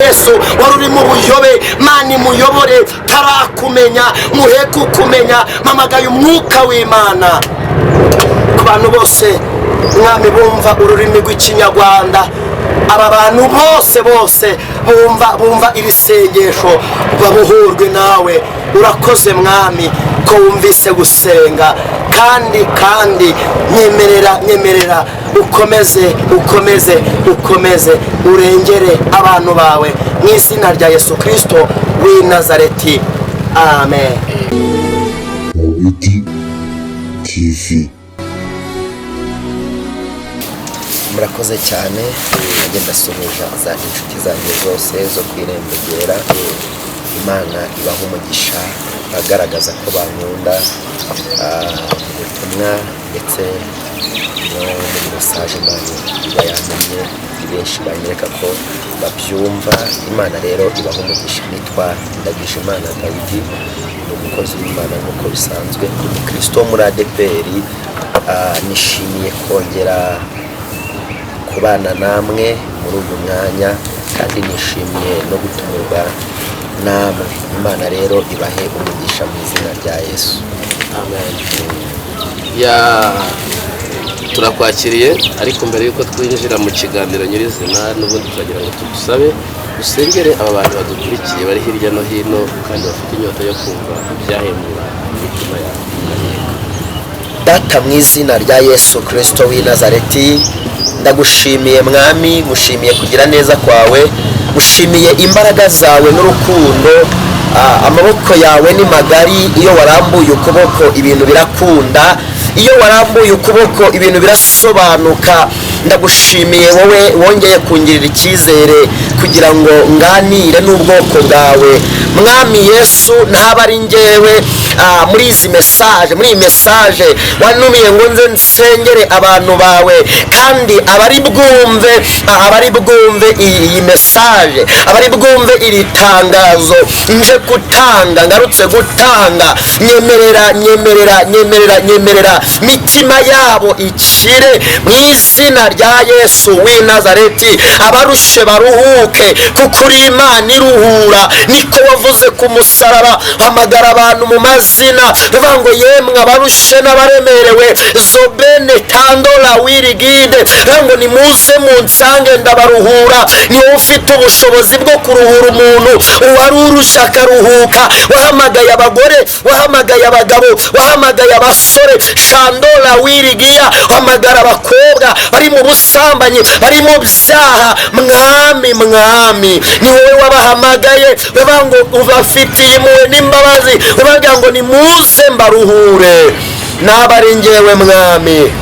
Yesu. Wari uri mu buyobe, Mana imuyobore, tarakumenya, muhe kukumenya. Mpamagaye umwuka w'Imana ku bantu bose, Mwami, bumva ururimi rw'Ikinyarwanda. Aba bantu bose bose bumva iri sengesho babohorwe nawe. Urakoze, Mwami, ko wumvise gusenga. Kandi nyemerera, nyemerera ukomeze, ukomeze, ukomeze urengere abantu bawe mu izina rya Yesu Kirisito w'i Nazareti, amen. Dawidi TV. Murakoze cyane. Nanjye ndasuhuza za inshuti zanjye zose zo ku Irembo Ryera. Imana ibaha umugisha, bagaragaza ko bankunda mu butumwa ndetse no muri message Imana iba yantumye. Ni benshi banyereka ko babyumva. Imana rero ibaha umugisha. Nitwa Ndagijimana Dawidi, ni umukozi w'Imana nk'uko bisanzwe, ni umukristo wo muri ADEPR. Nishimiye kongera kubana namwe muri uyu mwanya, kandi nishimiye no gutumirwa namwe. Imana rero ibahe umugisha mu izina rya Yesu. Amen. Ya, turakwakiriye, ariko mbere y'uko twinjira mu kiganiro nyirizina, n'ubundi turagira ngo tugusabe usengere aba bantu badukurikiye bari hirya no hino kandi bafite inyota yo kumva ibyahembura imitima yabo. Data, mu izina rya Yesu Kirisito w'i Nazareti, ndagushimiye, Mwami. Ngushimiye kugira neza kwawe, ngushimiye imbaraga zawe n'urukundo. Amaboko yawe ni magari. Iyo warambuye ukuboko, ibintu birakunda. Iyo warambuye ukuboko, ibintu birasobanuka. Ndagushimiye wowe wongeye kungirira icyizere kugira ngo nganire n'ubwoko bwawe. Mwami Yesu, ntaba ari njyewe muri izi message, muri iyi message wanumiye ngo nze nsengere abantu bawe, kandi abari bwumve iyi message, abari bwumve iri tangazo nje gutanga, ngarutse gutanga, nyemerera, nyemerera, nyemerera, nyemerera mitima yabo ikire mu izina rya Yesu w'i Nazareti. Abarushe baruhuke, kuko uri Imana iruhura. Niko wavuze ku musaraba, hamagara abantu mu mazina, bivuga ngo: "Yemwe abarushe n'abaremerewe," zobene tandora wirigide, bivuga ngo: "Nimuze munsange, ndabaruhura." Ni wowe ufite ubushobozi bwo kuruhura umuntu uwari urushye akaruhuka. Wahamagaye abagore, wahamagaye abagabo, wahamagaye abasore, shandora wirigiya, hamagara abakobwa bari mu busambanyi, bari mu byaha. Mwami, Mwami, ni wowe wabahamagaye, ubavuga ngo ubafitiye impuhwe n'imbabazi, ubavuga ngo: "Nimuze mbaruhure." Naba ari njyewe, Mwami,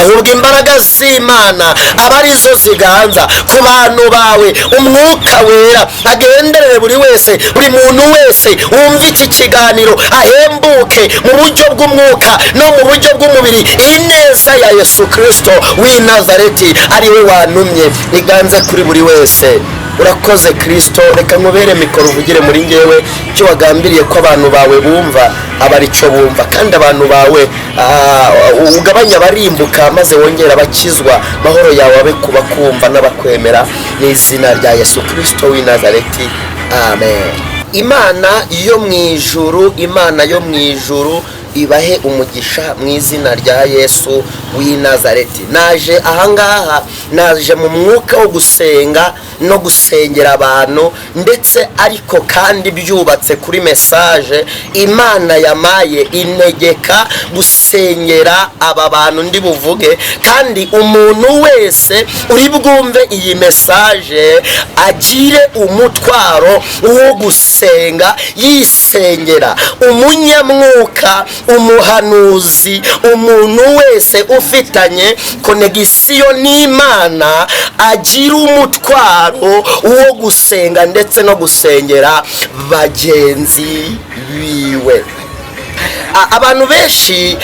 ahubwo imbaraga z'Imana aba arizo ziganza ku bantu bawe. Umwuka Wera agenderere buri wese, buri muntu wese wumva iki kiganiro ahembuke mu buryo bw'umwuka no mu buryo bw'umubiri. Ineza ya Yesu Kirisito w'i Nazareti, ari we wantumye, iganze kuri buri wese. Urakoze, Kirisito. Reka nkubere mikoro, uvugire muri ngewe. Icyo wagambiriye ko abantu bawe bumva aba ari cyo bumva, kandi abantu bawe ugabanya abarimbuka maze wongere abakizwa. Mahoro yawe abe kuba kumva n'abakwemera mu izina rya Yesu Kirisito w'i Nazareti, amen. Imana yo mu ijuru, Imana yo mu ijuru ibahe umugisha mu izina rya Yesu w'i Nazareti. Naje ahangaha, naje mu mwuka wo gusenga no gusengera abantu, ndetse ariko kandi byubatse kuri message Imana yamaye, integeka gusengera aba bantu ndi buvuge. Kandi umuntu wese uri bwumve iyi message agire umutwaro wo gusenga yisengera. Umunyamwuka, umuhanuzi, umuntu wese ufitanye connexion n'Imana agira umutwaro wo gusenga ndetse no gusengera bagenzi biwe. Abantu benshi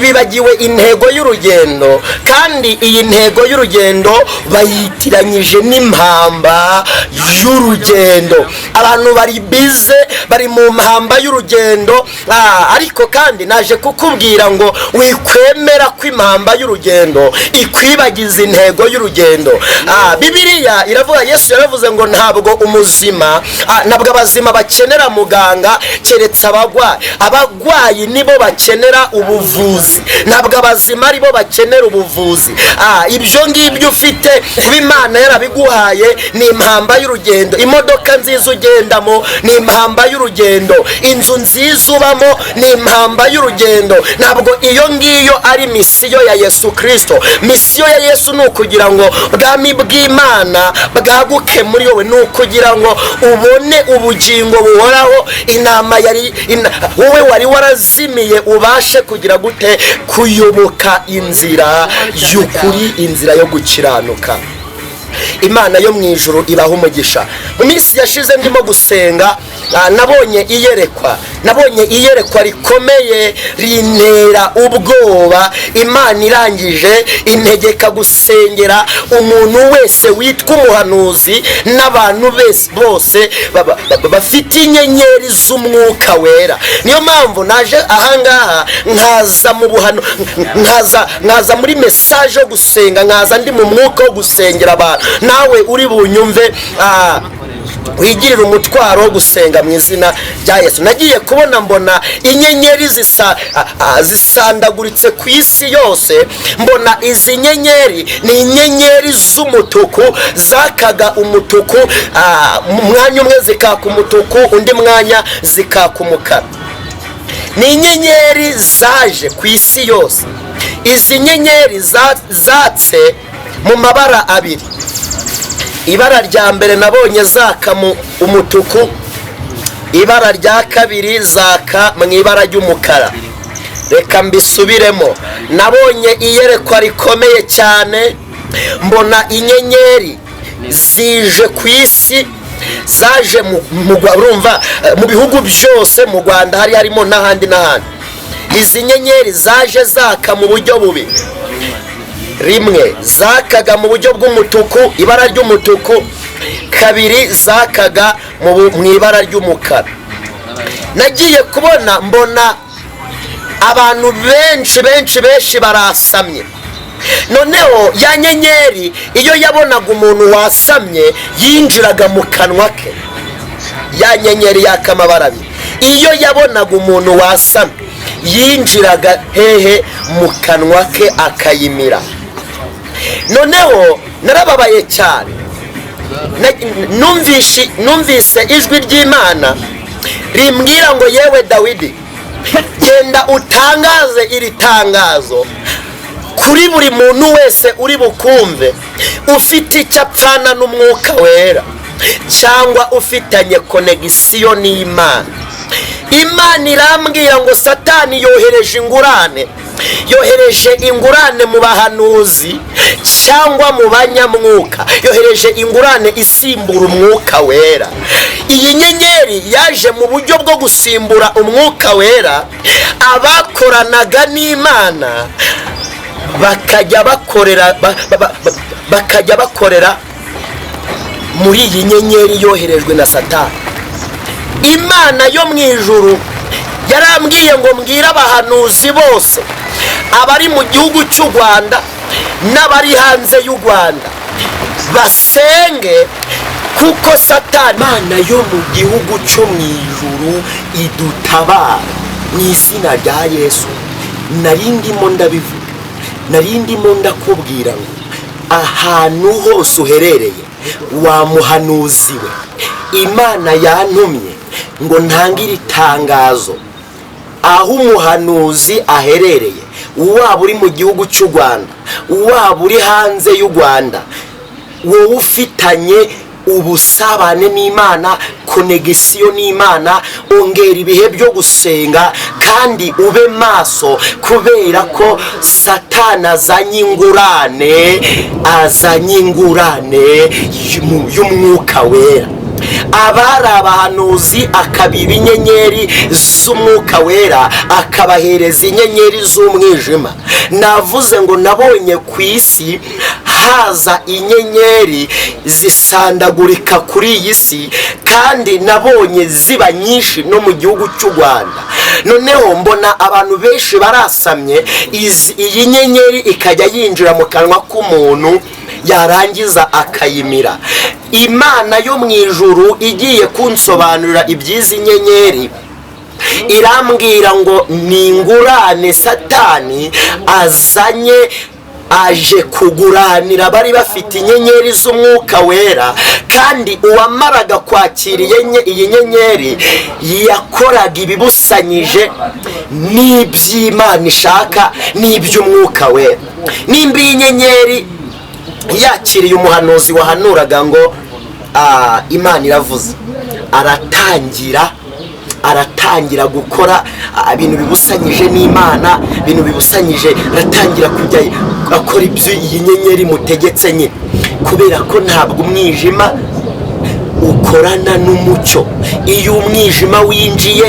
bibagiwe intego y'urugendo, kandi iyi ntego y'urugendo bayitiranyije n'impamba y'urugendo. Abantu bari bize, bari mu mpamba y'urugendo, ariko kandi naje kukubwira ngo wikwemera ko impamba y'urugendo ikwibagiza intego y'urugendo. Bibiliya iravuga, Yesu yaravuze ngo ntabwo umuzima, ntabwo abazima bakenera muganga keretse abagwayi. Abagwayi nibo bakenera ubuvuzi, ntabwo abazima aribo bakenera ubuvuzi. Ibyo ngibyo ufite kuba Imana yarabiguhaye ni impamba y'urugendo. Imodoka nziza ugendamo ni impamba y'urugendo, inzu nziza ubamo ni impamba y'urugendo. Ntabwo iyo ngiyo ari misiyo ya Yesu Kirisito. Misiyo ya Yesu ni ukugira ngo ubwami bw'Imana bwaguke muri wowe, ni ukugira ngo ubone ubugingo buhoraho. Intama yari wowe wari warazimiye ubashe kugira gute? Kuyoboka inzira y'ukuri, inzira yo gukiranuka. Imana yo mu ijuru ibaha umugisha. Mu minsi yashize ndimo gusenga, nabonye iyerekwa, nabonye iyerekwa rikomeye rintera ubwoba. Imana irangije integeka gusengera umuntu wese witwa umuhanuzi n'abantu bose bafite inyenyeri z'umwuka wera. Niyo mpamvu naje ahangaha, nkaza mu buhano, nkaza muri message yo gusenga, nkaza ndi mu mwuka wo gusengera abantu. Nawe uri bunyumve, wigirire umutwaro wo gusenga mu izina rya Yesu. Nagiye kubona mbona inyenyeri zisandaguritse ku isi yose. Mbona izi nyenyeri ni inyenyeri z'umutuku, zakaga umutuku, mu mwanya umwe zikaka umutuku, undi mwanya zikaka umukara. Ni inyenyeri zaje ku isi yose. Izi nyenyeri zatse mu mabara abiri. Ibara rya mbere nabonye zaka mu umutuku, ibara rya kabiri zaka mu ibara ry'umukara. Reka mbisubiremo. Nabonye iyerekwa rikomeye cyane, mbona inyenyeri zije ku isi, zaje urumva, mu bihugu byose, mu Rwanda hari harimo n'ahandi n'ahandi. Izi nyenyeri zaje zaka mu buryo bubiri. Rimwe zakaga mu buryo bw'umutuku, ibara ry'umutuku, kabiri zakaga mu ibara ry'umukara. Nagiye kubona mbona abantu benshi benshi benshi barasamye. Noneho ya nyenyeri iyo yabonaga umuntu wasamye yinjiraga mu kanwa ke. Ya nyenyeri yaka amabara abiri, iyo yabonaga umuntu wasamye yinjiraga hehe? Mu kanwa ke, akayimira. Noneho narababaye cyane. Numvise ijwi ry'Imana rimbwira ngo: "Yewe Dawidi, genda utangaze iri tangazo kuri buri muntu wese uri bukumve, ufite icyo apfana n'umwuka wera cyangwa ufitanye connexion n'Imana." Imana irambwira ngo Satani yohereje ingurane, yohereje ingurane mu bahanuzi cyangwa mu banyamwuka, yohereje ingurane isimbura umwuka wera. Iyi nyenyeri yaje mu buryo bwo gusimbura umwuka wera. Abakoranaga n'Imana bakajya bakorera muri iyi nyenyeri yoherejwe na Satani. Imana yo mu ijuru yarambwiye ngo mbwire abahanuzi bose, abari mu gihugu cy'u Rwanda n'abari hanze y'u Rwanda, basenge kuko Satani. Imana yo mu gihugu cyo mu ijuru idutabara mu izina rya Yesu. Nari ndimo ndabivuga, nari ndimo ndakubwira ngo ahantu hose uherereye, wa muhanuzi we, Imana yantumye ngo ntange iri tangazo aho umuhanuzi aherereye, waba uri mu gihugu cy'u Rwanda, waba uri hanze y'u Rwanda, wowe ufitanye ubusabane n'Imana, connexion n'Imana, ongera ibihe byo gusenga kandi ube maso, kubera ko Satani azanye ingurane, azanye ingurane y'umwuka wera. Abari abahanuzi akabiba inyenyeri z'Umwuka Wera, akabahereza inyenyeri z'umwijima. Navuze ngo nabonye ku isi haza inyenyeri zisandagurika kuri iyi si, kandi nabonye ziba nyinshi no mu gihugu cy'u Rwanda. Noneho mbona abantu benshi barasamye, iyi nyenyeri ikajya yinjira mu kanwa k'umuntu, yarangiza akayimira. Imana yo mu ijuru igiye kunsobanurira iby'izi nyenyeri, irambwira ngo ni ingurane Satani azanye, aje kuguranira abari bafite inyenyeri z'Umwuka Wera. Kandi uwamaraga kwakira iyi nyenyeri yakoraga ibibusanyije n'iby'Imana ishaka n'iby'Umwuka Wera. Nimba iyi nyenyeri yakiriye umuhanuzi wahanuraga ngo "Imana iravuze", aratangira gukora ibintu bibusanyije n'Imana, ibintu bibusanyije, aratangira kujya akora ibyo iyi nyenyeri mutegetse nyine, kubera ko ntabwo umwijima ukorana n'umucyo. Iyo umwijima winjiye,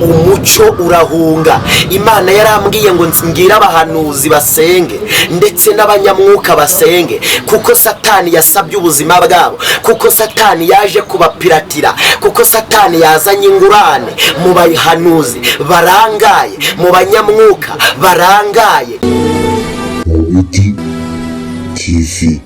umucyo urahunga. Imana yarambwiye ngo mbwire abahanuzi basenge, ndetse n'abanyamwuka basenge, kuko Satani yasabye ubuzima bwabo, kuko Satani yaje kubapiratira, kuko Satani yazanye ingurane mu bahanuzi barangaye, mu banyamwuka barangaye. Mubiti TV.